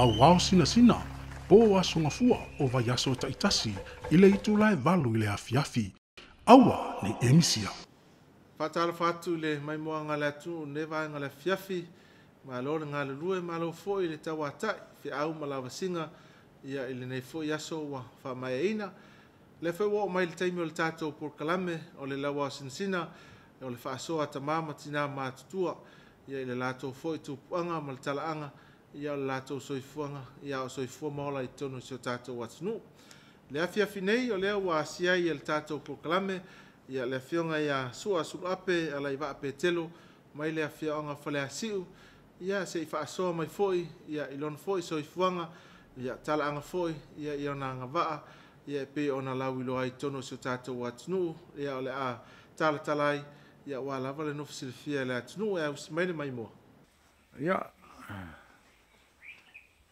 Lauao Sinasina, po o Aso Gafua o vaiaso taitasi i le itula e 8 i le afiafi. Aua nei e misia. Faatalofa atu i le maimoaga a le atunuu i lenei vaega o le afiafi. Malo le galulue, malo foi le tauatai, feau ma lavasiga ia i lenei foi aso ua faamaeaina. O lea foi ua oo mai le taimi o le tatou polokalame o le Lauao Sinasina, o le faasoa a tama ma tina matutua ia i le latou foi tupuaga ma le talaaga ia o le latou soifuaga ia a o soifua ma ola i totonu o si o tatou atunuu. I le afiafi nei o lea ua asia ai e le tatou polokalame ia le Afioga ia Sua Suluape Alaivaa Petelo mai le afioaga o Faleasiu, ia se i faasoa mai foi ia i lona foi soifuaga, ia talaaga foi ia i ona agavaa ia e pei ona lauiloa ai i totonu o si o tatou atunuu, ia o le a talatala ai ia aua lava le nofo silafia e le atunuu. E ausi mai le maimoa. Ia,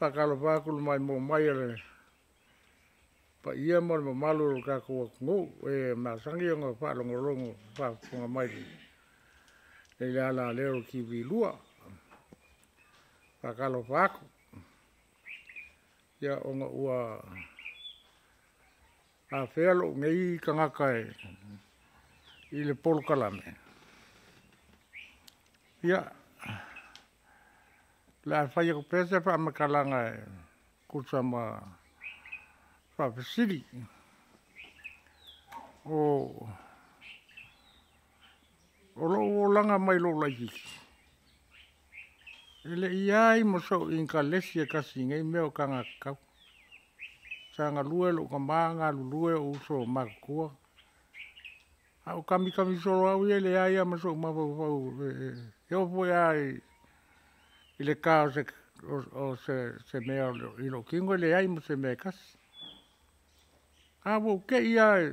faatalofa atu i le maimoa mai a le paia ma le mamalu o le tatou atunuu e masani ona faalogologo ma faafofoga mai i le alaleo o le TV2. Faatalofa atu. Ia, ona ua afea lou nei tagata i le polokalame, ia, o le a fai atu pea se faamatalaga e tusa ma faafesili. O lou olaga mai lou laitiiti, e le i i ai ma sou initalesi e tasi i nei mea o taga tatau. Sa galue lou tama galulue ou uso matutua, a o kamikami solo au ia e leai lava ma sou mafaufau e oo foi lava i le ta o se mea i lou tino e leai ma se mea e tasi. Ae ua ou te i lava,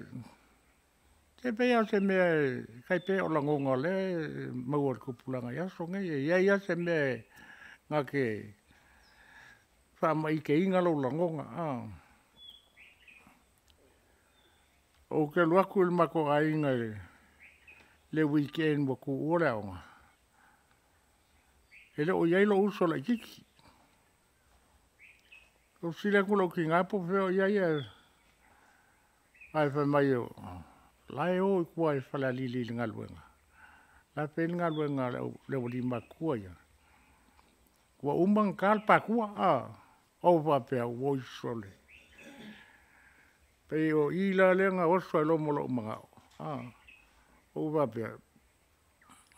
se pei lava o se mea e tai pei o lagona o lea e maua i le tupulaga i aso nei, e i ai lava se mea na te faamaiteina lou lagona. Ou te alu atu i le matou aiga i le weekend ua tuua le aoga, e le o i ai lou uso laitiiti. Ou fesili atu i lou tina po o fea o i ai ae fai mai o la e o i tua i Falealili i le galuega, o la e fai le galuega a le aualii matutua ia, ua uma ona ta le pasua. Ou faapea, auoi sole, pei o i la lea na oso ai loa ma lou manao. Ou faapea,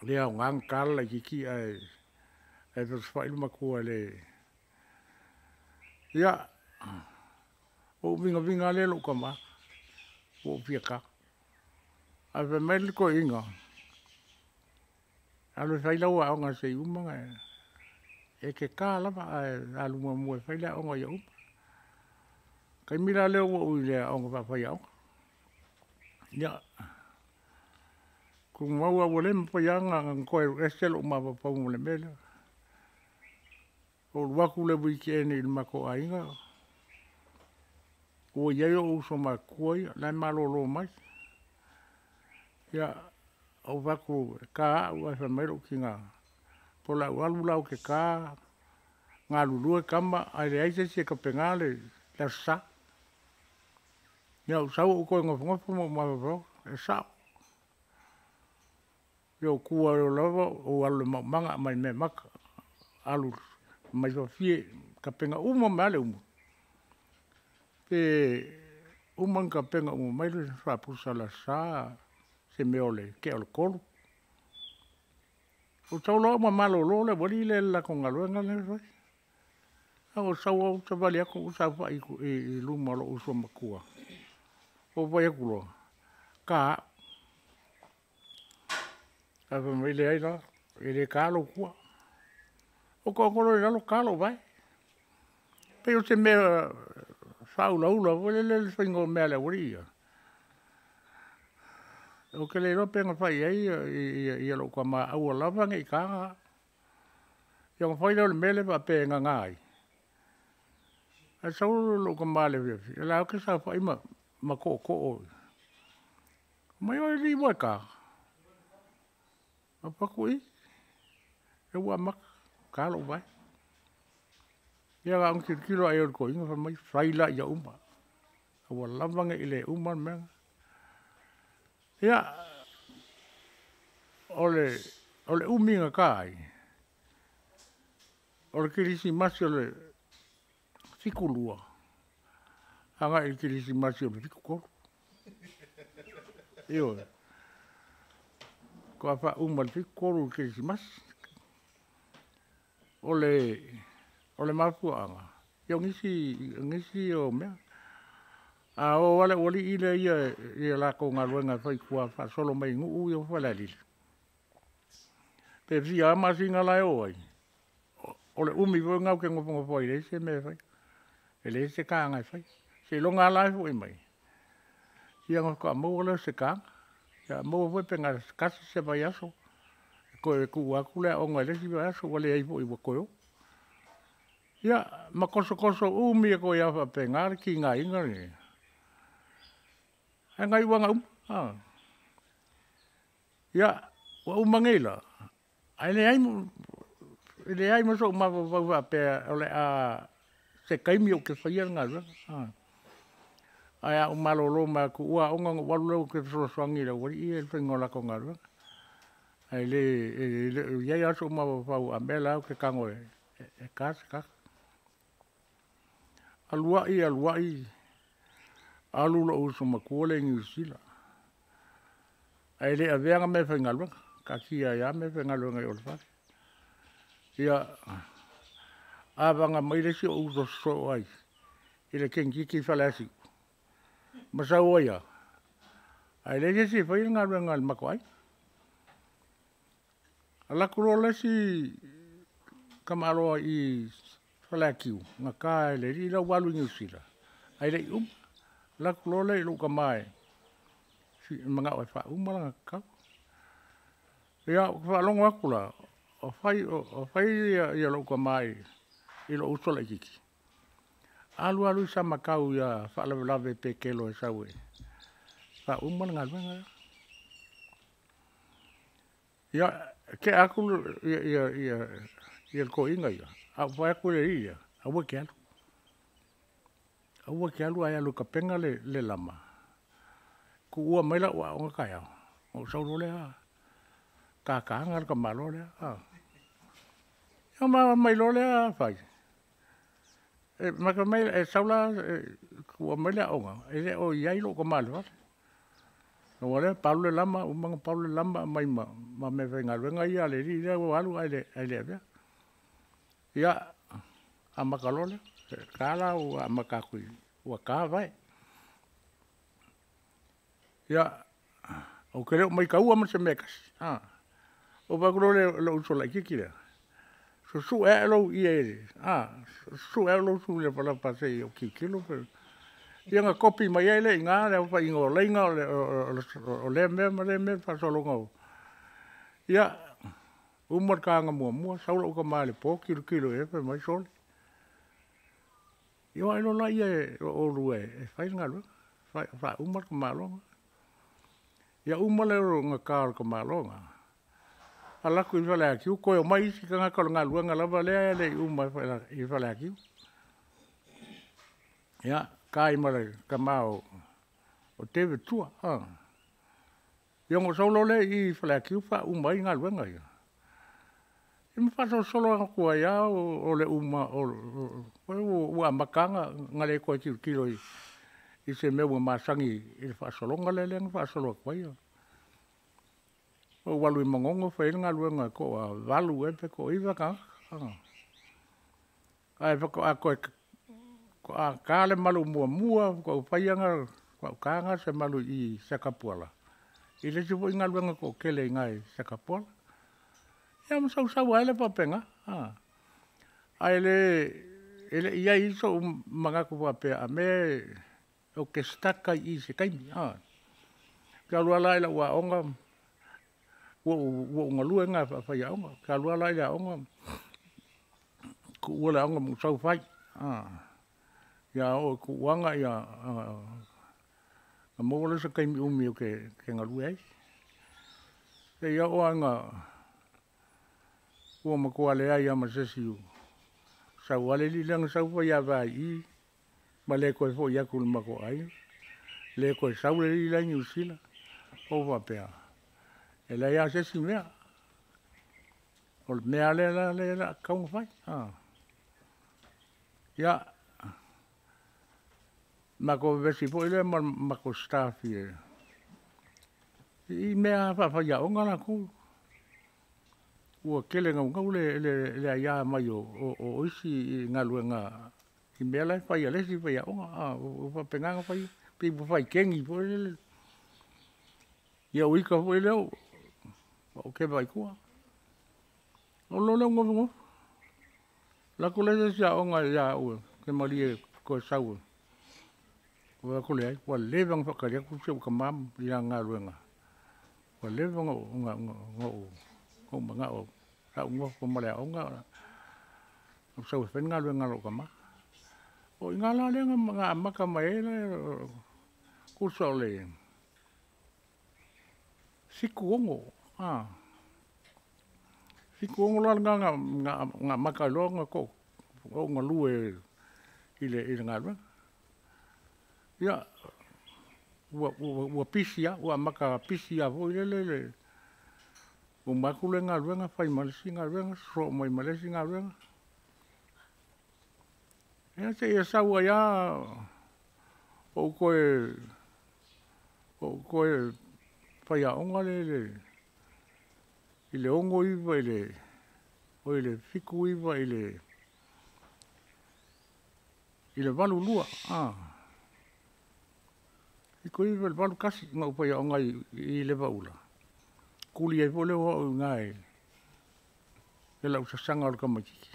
e le aoga ona ta le laitiiti ae fesofaai le matua e le. Ia, ou vigavigava lea i lou tama ua ou fia ta. Ae fai mai le toeaina, alu e fai lau aoga se i uma ona e... E te ta lava ae alu muamua e fai le aoga ia uma. O le taimi la lea ua ou i le aoga faafaiaoga. Ia, tumau lava ua le mafai lava ona toe alu ese lou mafaufau ma le mea lea. Ou alu atu i le weekend i le matou aiga, ua i ai ou uso matutua ia o la e malolo mai. Ia, ou fai atu e ta au, ae fai mai lou tina, po o le a ou alu la ou te ta galulue tama ae leai se isi e tapenaina le Aso Sa. Ia ou sau ou toe nofonofo ma ou mafaufau, e sao. Ia ou tu ai lava ou alu i le maumaga aumai meamata, alu aumai faafie, tapena uma mai lava le uma. Pe uma ona tapena uma mai le faapusa o le Aso Sa, se mea o le tea o le 3:00. Ou sau loa ua malolo le aualii lea i le latou galuega lea e fai. Ae ou sau ou savali atu ou saofai i luma o lou uso matua, ou fai atu loa, ta au. Ae fai mai, leai la, e le taina lou tua. Ou taoto loa i lalo ta lou vae. Pei o se mea faaulaula foi lele le faiga o mea a le aualii ia. Ou te le iloa pe na fai i ai lou tama aua lava ne i taina au. Ia ona fai lea o le mea lea faapea e nana ai, ae sau lou tama i le afiafi, o lea ou te saofai ma tootoo. Fai mai, oi alii ua e ta? Ou fai atu, ii, o lea ua amata, ta lou vae. Ia na ona tilotilo lava i ai o le toeaina fai mai, fai la ia uma, aua lava ne i le uma le mea lena. Ia, o le umi na ta ai, o le kerisimasi o le 1972 agai i le kerisimasi o le 1973. Ioe. Faatoa faauma i le 1973 i le kerisimasi. O le mafuaaga, ia o nisi ia o mea. A o lava le aualii ia i a latou galuega e fai i tua faasolo mai Nuu ia ma Falealili, pe fia lava masina la e o ai, o le umi foi lena ou te nofonofo ai e leai se mea e faia, e leai se taaga e faia. Seiloga lava la e foi mai, ia ona faatoa maua lea o se taaga. A maua foi pe na o le tasi se vaiaso toe tuu atu le aoga i le isi vaiaso, ua leai foi ua toe o. Ia, ma tosotoso umi atu ai lava faapena le tigaina ae na iu lava ina uma. Ia, ua uma nei la, ae leai ma sou mafaufau faapea o le a se taimi ou te faia le galuega. Ae a ou malolo mai lava, tuua aoga, ona ou alu lea ou te fesoasoani i le aualii ia i le faiga o le latou galuega. Ae le o i ai lava sou mafaufau a mea la ou te tago e ta se tagata. Alu ai alu ai alu lou uso matua lea i Niu Sila, ae le avea ana meafaigaluega, taatia ai lava meafaigaluega i o i le fale. Ia, avaga mai le isi ou uso sosoo ai i le teinititi i Faleasiu ma sau ai lava, ae leai se isi e faia le galuega a le matou aiga. Alu atu loa le isi tamaloa i i Faleatiu, gata i le alii la ua alu i Niu Sila ae le i uma. Alu atu loa lea i lou tama e manao e faauma lana tatalo. Ia ou faalogo atu la o fai lou tama i lou uso laitiiti, alu alu i Samatau ia faalavelave Petelo e sau e faauma le galuega lea. Ia, tea atu le toeaina ia, ae ou fai atu i le alii lea, aua e te alu, aua e te alu, a e alu e tapena le lama, tuua mai lau aoga taeao, ona ou sau loa lea tataga le tamaloa lea. Ia ona omai loa lea fai, e sau la tuu mai le aoga, e le o i ai lou tama i le fale. Pau lava lea palu le lama, uma ona palu le lama aumai ma meafaigaluega ia a le alii lea ua alu ae le avea. Ia, amata loa lea, e ta la ua amata atu ua ta vae. Ia, ou te le o maitaua ma se mea e tasi. Ou vaai atu loa lea i lou uso laitiiti lea, susue ae lou ie, susue ae lou sulu lapalapa se i ou tilotilo pe… Ia ona kopi mai ai lea i ina le aofaiga o laina o lea mea ma lea mea i le faasologa o… Ia, uma le taga muamua, sau lou tama i le po tilotilo i ai fai mai, sole, ia o ai loa lea o oulua e fai le galuega, faauma le tamaloa lena. Ia uma lea ona ta o le tamaloa lena, alu atu i Faleatiu toe omai isi tagata o le galuega lava lea e le i uma i Faleatiu. Ia, ta ai ma le tama o David Tua. Ia ona ou sau loa lea i Faleatiu faauma ai galuega ia. Ia ma faasolosolo atu ai lava o le uma ua amata lava ona le toe tilotilo i se mea ua masani i le faasologa lea na faasolo atu ai. Ou alu i Manono fai ai le galuega e toa-8 ea pe toa-9 tagata. Ae faatoa toe ta le malu muamua faatoa ou faia faatoa ou taina lena o se malu i i Satapuala i le isi foi galuega toatele i ina i Satapuala. Ia ma sau sau ai lea faapena. Ae le i i ai sou manatu faapea a mea ou te stuck ai i i i se taimi. Ou te alu lava la i lau aoga, ua ou galue lena faafaiaoga. Ou te alu lava la i le aoga, tuua le aoga sau fai. Ia a oo i tuuaga ona maua lea o se taimi umi ou te galue ai. Seia oo lava ina ua matua leai lava ma se isi o Sau lava le alii lea na sau faiava ai i i, ma le toe foi atu i lo matou aiga. Le toe sau le alii la e i Niu Sila. Ou faapea, e leai lava se isi mea, o le mea lava lea o le a tatau ona fai. Ia, matou vevesi foi lea ma le matou staff i mea lava faafaiaoga latou. Ua tele naunau le aia mai o isi i galuega i mea la e fai e le isi faiaoga, ua faapena ona fai, pei ua fai kegi foi lele. Ia o ita foi lea ou te vaai i tua, ou alu loa lea ou nofonofo, alu atu lea o se isi aoga ia au ou te malie ou te toe sau. Ou fai atu, leai, ua leva ona faatali atu si ou tama i ana galuega, ua leva ona ou manao, sa ou nofo ma le aoga, ou sau e fai le galuega a lou tama. O i ina la lea na amata mai ai le tusa o le 1976. 1976 la lena na amata ai loa ona ou galue i le galuega. Ia, ua pisi lava, ua amata pisi lava foi lele, uma atu lea galuega fai ma le isi galuega, sosoo mai ma le isi galuega. Ia seia sau ai lava ou toe faiaoga lea i le 19 oi le 1979 i le 1982. 1979 i le 1981 na ou faiaoga ai i Levaula, tuli ai foi lea o au i ina e lau sasaga o le tamaitiiti.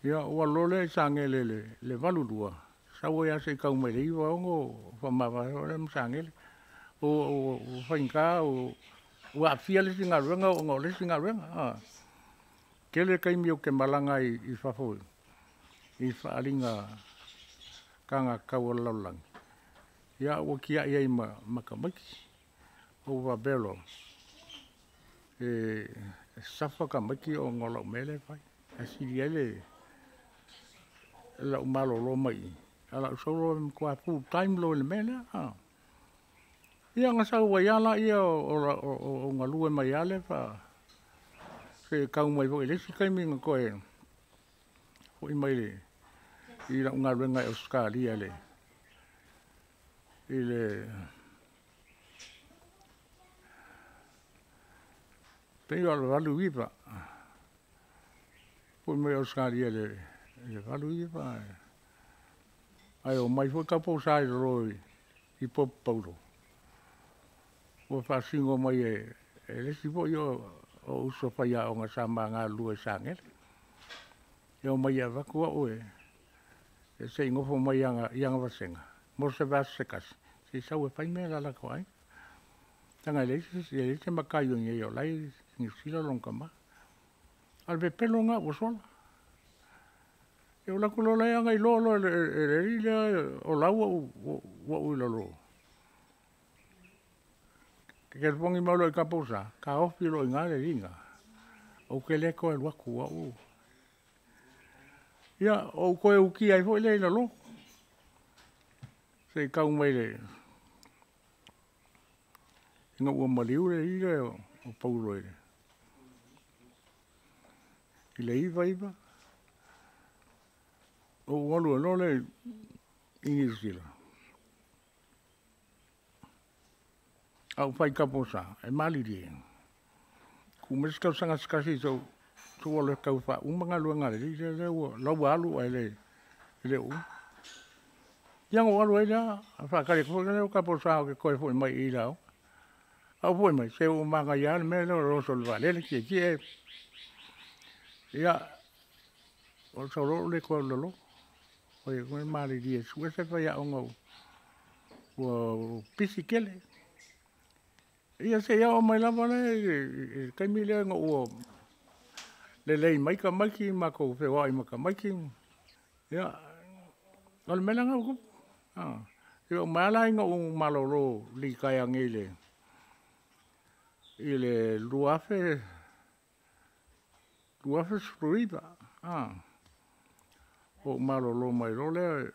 Ia, ou alu loa lea i Sagele i le 1982, sau ai lava seia tau mai i le 1996 o faamavae loa ma Sagele. Ua faigata ua aafia le isi galuega ona o le isi galuega. Tele taimi ou te malaga ai i fafo i faaaliga alagatatau a le lalolagi, ia ua tiai ai ma tamaiti. Ou faapea loa, e suffer tamaiti ona o lau mea lea e fai, ae sili ai lou malolo mai i i, ae o le a ou sau loa e matua full time loa i le mea lea. Ia ona sau ai lava lea o ou galue mai lava lea seia tau mai foi i le isi taimi na toe foi mai i lau galuega i Ausetalia i le pei o le 1989. Foi mai Ausetalia i le 1989, ae omai foi tau i lalo i Popo Paulo, ua faasino mai e le isi foi o uso faiaoga sa ma galulue i Sagele, e omai e avatu au se i nofo mai i ana vasega mo se vaiaso se tasi, se i sau e fai mea i le latou aiga, leaga e leai se matai o i inei o la e i Niu Sila lona tama. A o le pepelo lena ua sola. Ia ou alu atu loa la iloa loa e le alii lea o lau au i lalo. Telefoni mai loa i ka pogisa, taofi loa i ina le alii lena, ou te le toe alu atu o au. Ia, ou toe utia ai foi lea i lalo, seia tau mai ina ua maliu le alii lea o Paulo i le 1999. Ou alu ai loa lea i Niu Sila, ae ou fai i ka pogisa, e malilie, tuu mai se tausaga se tasi se i ou alu atu e tau faauma galuega a le alii lea, o la ua alu ae le o uma. Ia ona ou alu ai lea, faatali atu foi lea i ka pogisa ou te toe foi mai i i i le aoga. Ae ou foi mai, se ua manaia lava le mea lea o le oso i le vaalele, tietie. Ia, ou sau loa ou le toe alu i lalo. Ou fai atu, malilie e sue se faiaoga ua pisi tele. Ia seia oo mai lava la i le taimi lea ina ua lelei mai tamaiti, matou feoai ma tamaiti. Ia, o le mea la lena ua tupu. Seia oo mai lava la ina ou malolo litaea nei i le 2019. Ou malolo mai loa lea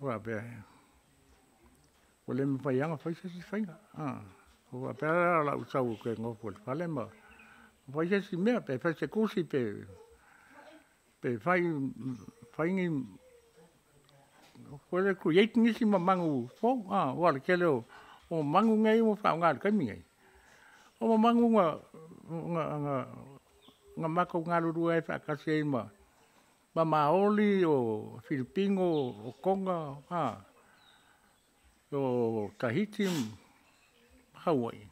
faapea, ua le mafai lava ona fai se isi faiga. Ou faapea la o le a ou sau ou toe nofo i le fale ma fai se isi mea, pe fai se tusi pe fai ni create nisi mamagu fou aua o le tele o mamagu nei ua faaaoga i le taimi nei, o mamagu na matou galulue ai faatasi ai ma Maoli, o Filipino, o Toga, o Tahiti ma Hawaii,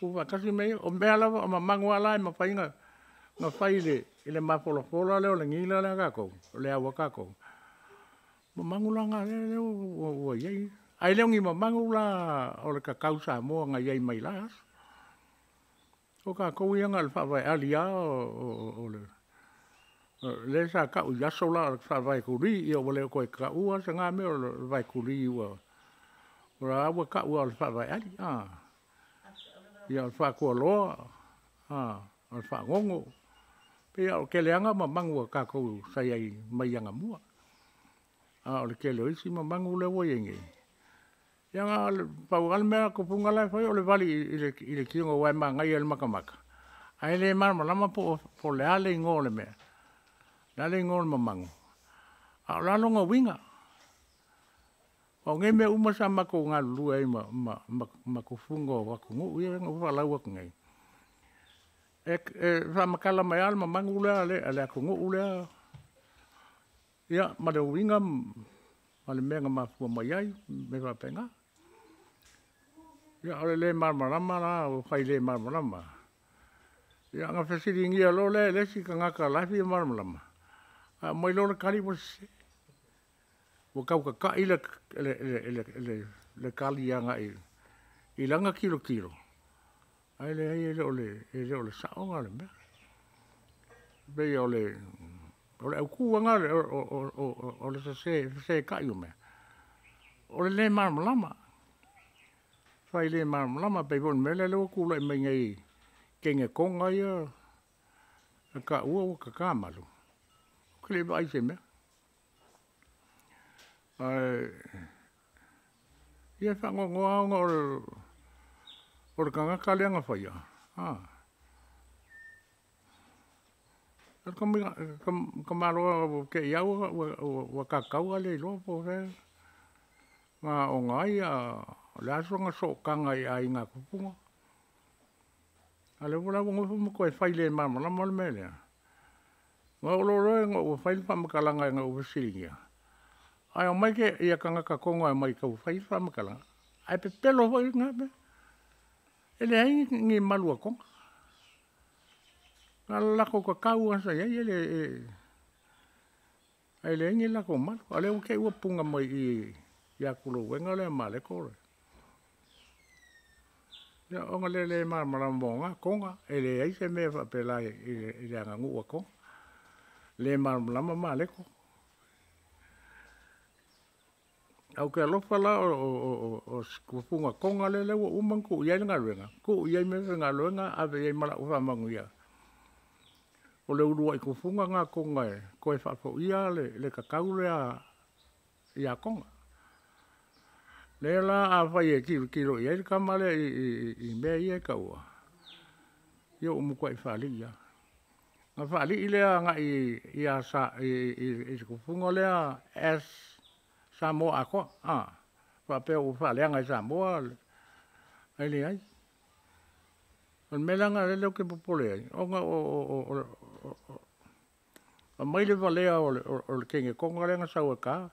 tuufaatasi mea ia. O mea lava, o mamagu lava la e mafai ona fai i le mafolafola lea o le nila lea a tatou, le au a tatou, o mamagu la na lea ua i ai, ae le o ni mamagu la o le tatau Samoa na i ai mai la aso. O tatou ia na o le faavaeali lava o lea sa tau i aso la o le faavae tuli, ia ua le toe taua se na mea o le vae tuli, o la e ua tau lava o le faavaeali. Ia o le faatualoa, o le fagogo. E pei o le tele lava na o mamagu a tatou sa i ai mai anamua. A o le tele o isi mamagu lea ua i ai nei, ia na o le pau lava le mea a tupuga la e fai o le vali i le tino aua e manaia i le matamata, ae le malamalama po o le a le igoa o le mea, o le a le igoa o le mamagu, a o le a lona uiga. Aua o nei mea uma sa matou galulue ai ma tufuga o atunuu ia na ou faalau atu nei, e faamatala mai lava le mamagu lea a le atunuu lea, ia ma le uiga ma le mea na mafua mai ai ma mea faapena. Ia o le le malamalama la ua fai le malamalama lava, ia ona fesiligia loa lea e le isi tagata la e fia malamalama, ae aumai loa le tali ua sese. Ua tau tata'i le tali agai i lana tilotilo, ae leai e le o le sao lena o le mea. E pei o le autu lava lena o le fesesetai o mea, o le le malamalama, fai le malamalama. E pei foi o le mea lea ua tulai mai nei i Kenekoga ia e taua ua tata malu, ou te le i vaai i se mea. Ae, ia e faanoanoa lava ona o le tagata lea na faia, o le tamaloa te i lava ua ta tau ae le iloa po o fea na aoga ai a o le a sona sootaga i aiga tupuga. A o lea la ua nofo ma toe fai le malamalama le mea lea. Na oo loa ina ou fai le faamatalaga ina ua fesiligia, ae omai tagata Toga e omai e taufai faamatalaga, ae pepelo foi na mea. E leai ni malu a Toga. Na o le latou tatau lava sa i ai ae leai ni latou malu. A o lea ua te i ua puna mai i i ia Pulouena ma Maleko. Ia ona o le le malamalama o na Toga, e leai se mea faapena i le aganuu a Toga. Le malamalama Maleko. Ae ou te alofa la o si tufuga Toga lea ua uma ona tuu i ai le galuega, tuu i ai mea faigaluega, ave i ai ma lau faamanuia. O le uluai tufuga lena a Toga e toe faafoia le tatau lea ia Toga. O lea la afai e tilotilo i ai le tama lea i mea ia e taua, ia ua matuai faalii lava. Ona faalii lea agai i le tufuga lea as Samoa atoa, faapea ua faaleaga e Samoa, ae leai. O le mea la lena o lea ou te popole ai, ona aumai le valea o le Kenekoga lea na sau e ta,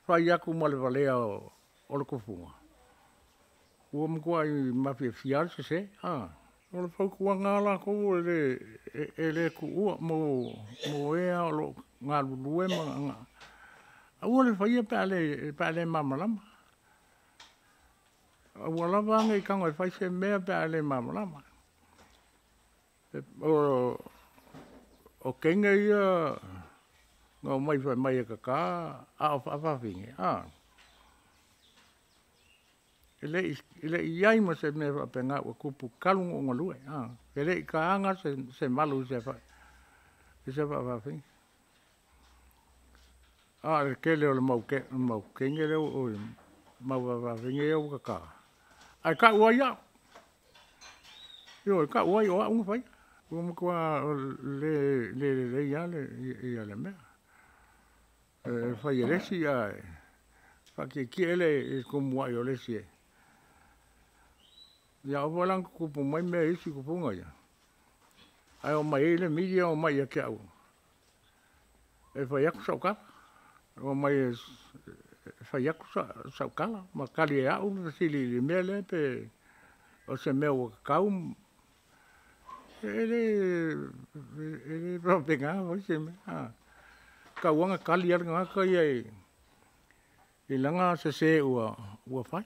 fai atu ma le valea o le tufuga, ua matuai mafiafia lava le sese. O le fautuaga lava latou e le tuua mo e lava o lo o galulue ma aua le faia pe a le malamalama. Aua lava ne i tago e fai se mea pe a le malamalama. O teine ia na omai fai mai e tata a o faafafine, e le i i ai ma se mea faapena ua tupu talu ona ou galue, e le i taina se malu i se I se faafafine. A o le tele o le mau teine lea ua mau faafafine ia ua tata, ae tau ai au. Ioe, tau ai o au na faia. Ua matua le lelei lava le mea. E fai e le isi ae faatietie lea i le tumuai o le isi. Ia aua foi la ne i tutupu mai mea i isi tupuna ia, ae omai ai le media omai ia te au e fai atu sau tala. Omai e fai atu sau tala ma tali e au le fesili i le mea lea pe o se mea ua tatau. E le faapena foi se mea, a. E tatau lava ona tali le tagata ia i lana sese ua fai.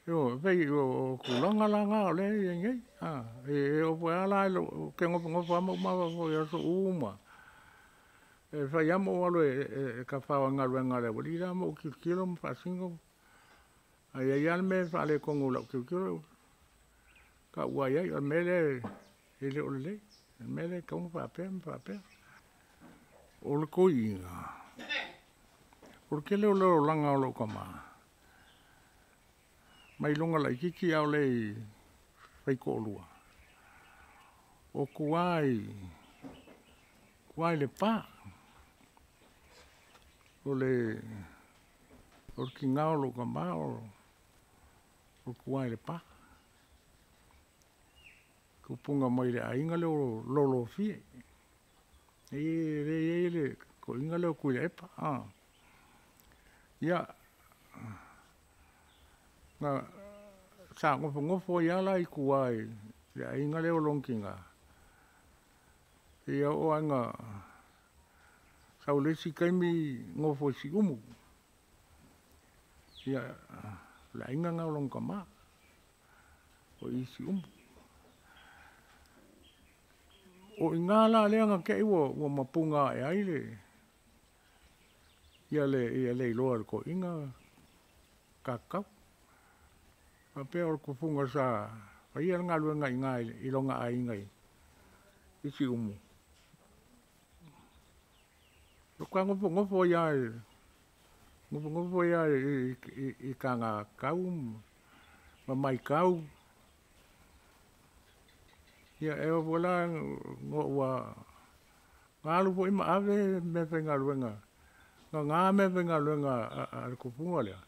Ioe, e pei o tulaga la na o lea e i ai nei, a. E oo foi lava la ou te nofonofo lava ma ou mafaufau i aso uma. E fai lava ma ou alu e tafao i galuega a le aualii la ma ou tilotilo ma faasino, a i ai lava le mea e faaletonu i lau tilotilo, e tau lava i ai, o le mea lea e le o lelei, o le mea lea e tatau ona faapea ma faapea. O le toeaina, o le tele o le olaga o lou tama, mai lona laitiiti a o le i faitoalua, o tua i Lepa. O le tina o lou tama o tua i Lepa. Tupuga mai le aiga lea o Lolofie, lea e i ai le toeaina lea o Tuilaepa. Ia, sa nofonofo ai lava la i tua i le aiga lea o lona tina, seia oo lava ina sau i le isi taimi nofo i Siumu. Ia, o le aiga lena o lona tama o i i Siumu. O i ina la lea na te i ua mapuga ae ai le iloa e le toeaina kakau. Faapea o le tufuga sa faia le galuega i ina i lona aiga i Siumu, faatoa nofonofo ai lava i kagakau ma matau. Ia e oo foi la ina ou na alu foi ma ave meafaigaluega, nana meafaigaluega a le tupuga lea,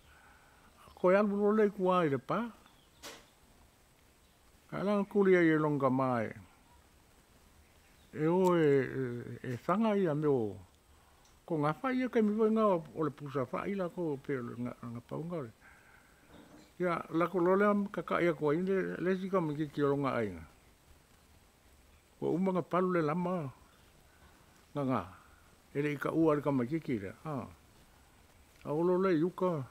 toe alu loa lea i tua i Lepa. A o lea na tuli ai e lona tama e o e faga mea o togafai ia i le taimi foi lena o le pusa fai latou pei na pau lena. Ia alu atu loa lea ma tata'i atu ai le isi tamaitiiti o lona aiga, ua uma ona palu le lama nana, e le i taua e le tamaitiiti lea, a o loa lea i uta,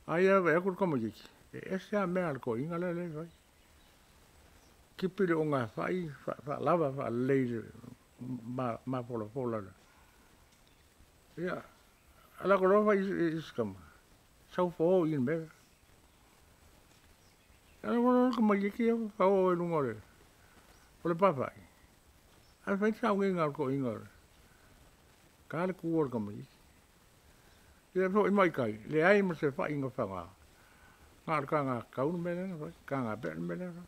a ia e vaai atu le tamaitiiti, e ese lava mea a le toeaina lea e fai. Tipi le ogafai faalava faalelei i le mafolafola. Ia, alu atu loa fai i si tama, sau fao i i le mea lea. Alu atu loa le tamaitiiti ia fao i luga o le pa fai, ae fai le sauniga a le toeaina, ta le tu a le tamaitiiti. Ia foi mai tai, leai ma se fai na faga, na o le kagakau le mea lea na fai, kagapea le mea lea na fai.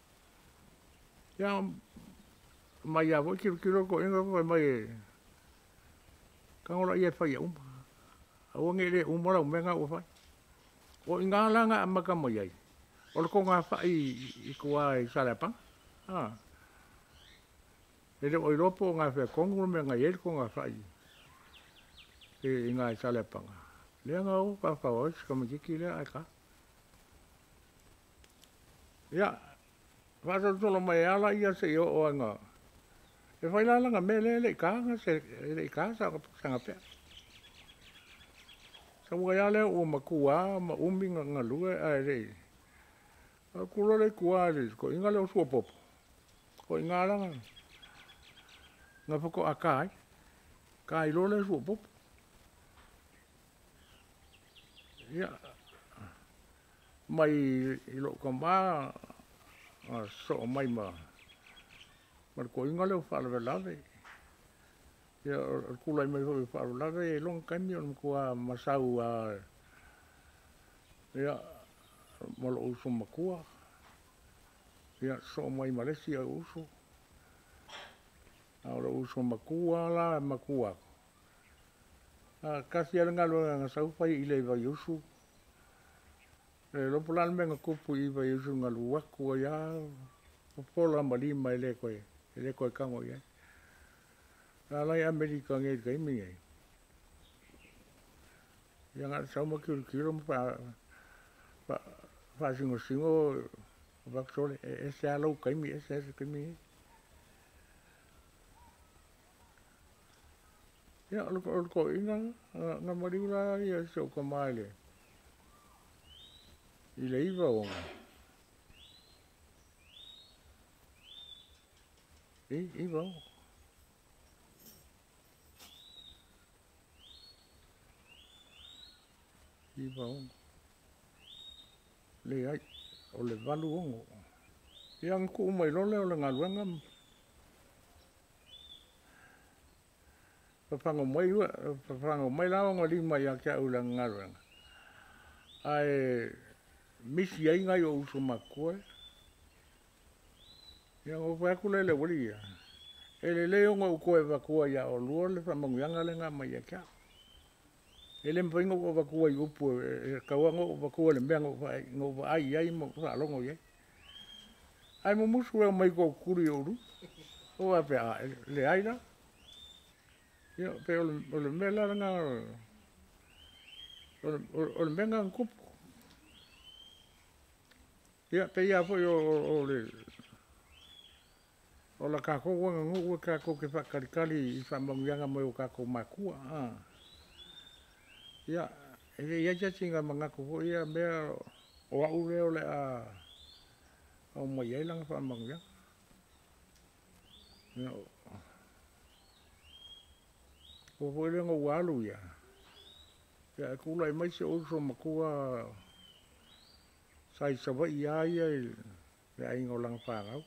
Ia mai lava foi tilotilo le toeaina fai mai e, tago laia e fai ia uma, aua ne i le uma lau mea lena ua fai. O i ina la na amata mai ai, o le togafai i tua i Saleapaga. E le o iloa po o gafea tonu le mea na i ai le togafai i ina i Saleapaga, lea na o fafao ai si tamaitiiti lea ae ta. Ia, faasolosolo mai ai lava lea seia oo lava ina… E fai la lana mea lea e le i ta sana pea. Sau ai lava lea ua matua lava ma umi ona galue ae le i… Ona alu atu loa lea i tua i le toeaina lea o Suapopo, o i ina la na faatoa ta ai, ta ai loa lea e Suapopo. Ia, mai lou tama na sosoo mai ma le toeaina lea o Faalavelave. Ia o le tulai mai foi o faalavelave e iloga taimi o le matua masau lava ia ma lo'u uso matua, ia sosoo mai ma le isi ou uso. A o lo'u uso matua la e matua atu, e tasi lava le galuega na sau fai i le Vaiusu, e le iloa po o le a le mea na tupu i Vaiusu na alu atu ai lava popola ma lima e le toe tago i ai. A o la e i Amerika nei i le taimi lenei, ia na o le sau ma tilotilo ma faasinosino fai atu, sole, e ese lava lou taimi ese le taimi nei. Ia, o le toeaina lena, na maliu la si ou tama i le 96, 96. 96. Leai, o le 86. Ia ona tuu mai loa lea o le galuega fafaga mai fafaga mai la ona lima ia te au i lana galuega, ae misi ai nai ou uso matutua ia. Ia ona ou fai atu lea i le aualii ia, e lelei ona ou toe avatua ia oulua le faamanuiaga lea na aumai ia te au. E le mafai ona ou avatua i upu e tatau lava ona ou avatua i le mea na ou vaai i ai ma ou faalogo i ai. Ae mumusu e omai e tootutuli i ou luma. Ou faapea, a, e leai la. Ia, pei o le mea la lena, o le mea lena na tupu. Ia, pei lava foi o le tatou aganuu tatou te faatalitali i faamanuiaga mai o tatou matua. Ia, e le i i ai se isi na manatu foi ia mea o au lea o le a aumai ai lana faamanuiaga. Ia, oo foi lea ina ua alu ia, ae tulai mai si ou uso matua sa i Savaii lava ia i le aiga o lana fanau,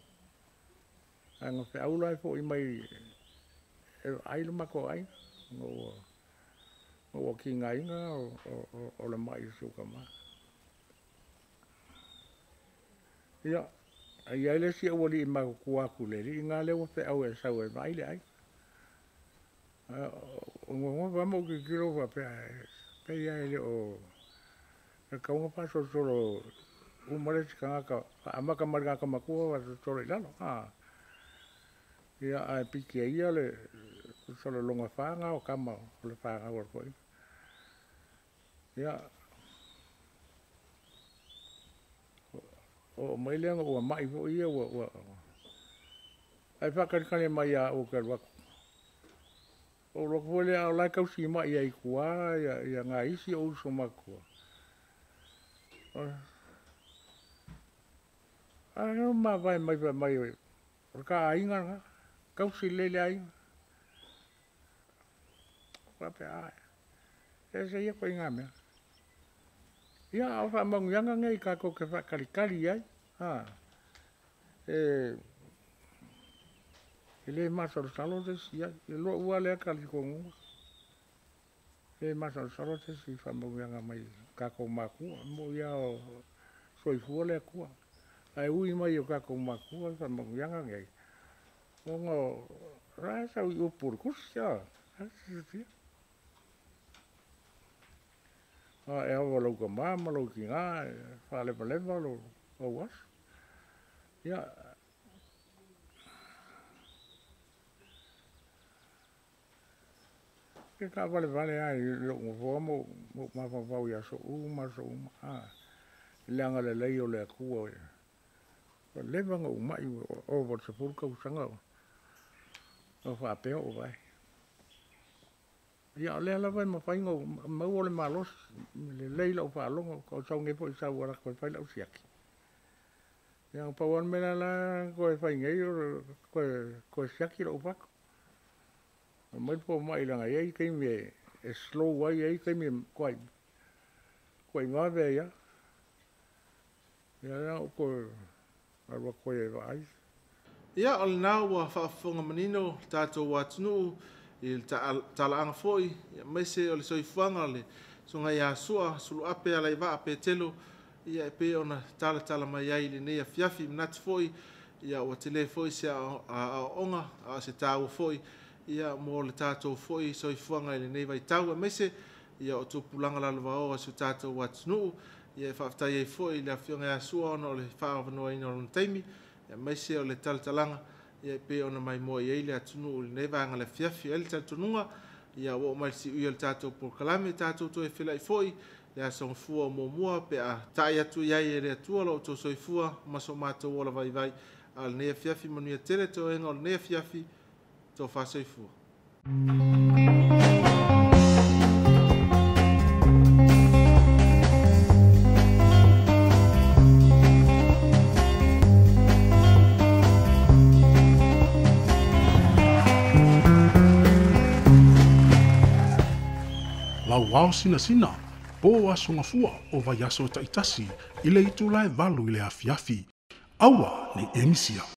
ae na feau la e foi mai e vaai lo matou aiga ina ua tigaina o le ma'i o si ou tama. Ia, e i ai le isi aualii matutua atu le alii lena lea ua feau e sau e vaai le aiga. Ou nofonofo lava ma ou tilotilo ou faapea, e pei lava e le o e tatau ona faasolosolo uma le isi tagata, amata mai le tagata matua faasolosolo i lalo. Ia, ae piki e ia le tusa o le lona fa lena o tama o le fanau a le toeaina. Ia, oo mai lea ina ua mai foi ia ua ae faatalitali mai ia au ou te alu atu. Ou alu atu foi lea a o la e tausimai ai i tua nai isi ou uso matutua. Ae na mavae mai fai mai o le ta aiga lena, tausi lelei le aiga. Ou faapea, a, e ese ia ituaiga mea. Ia, a o faamanuiaga nei tatou te faatalitali ai, e le masalosalo se isi i ai. I lou lava lea talitonuga, e le masalosalo se isi i faamanuiaga mai tatou matua. E moni lava o soifua le Atua, ae ui mai i o tatou matua faamanuiaga nei, ona o la e sau i upu o le Tusi, a, la e silafia. A e ava i lou tama ma lou tina e faalevaleva lou aso. Ia, e taavalevale lava i lou nofoa ma ou mafaufau i aso uma aso uma, i le agalelei o le Atua. Ua leva ona ou mai, ua ova i le 10 tausaga o faapea ou vaai. Ia, o lea lava e mafai ona ou maua le malosi, lelei lau faalogo, faatoa ou sau nei foi sau e alu atu e fai lau siaki. Ia na pau lava le mea la e toe fai nei o le toe siaki lou fatu. Aumai le fomai leaga e i ai taimi e slow ai, e i ai taimi e matuai vave ai lava. Ia lea na ou toe alu atu ai e vaai. Ia, o lena ua faafofoga manino le tatou atunuu i le talaaga foi aemaise o le soifuaga o le Susuga ia Sua Suluape Alaivaa Petelo ia e pei ona talatala mai ai i lenei afiafi. Manatu foi ia ua tele foi se aoaoga a o se taua foi ia mo le tatou foi soifuaga i lenei vaitau aemaise ia o tupulaga lalovaoa o si o tatou atunuu. Ia e faafetai ai foi i le Afioga ia Sua ona o le faaavanoaina o lona taimi aemaise o le talatalaga ia e pei ona maimoa i ai le atunuu i lenei vaega o le afiafi. E i ai le talitonuga ia ua oo mai i le siuia o le tatou polokalame, tatou toe feiloai foi le Aso Gafua o muamua pe a ta'i atu i ai e le Atua lo outou soifua ma so matou ola vaivai. A o lenei afiafi, manuia tele toega o lenei afiafi, tofa soifua. Lauao sinasina, po aso gafua o vaiaso taitasi i le itula e 8 i le afiafi. Aua ne i e misia.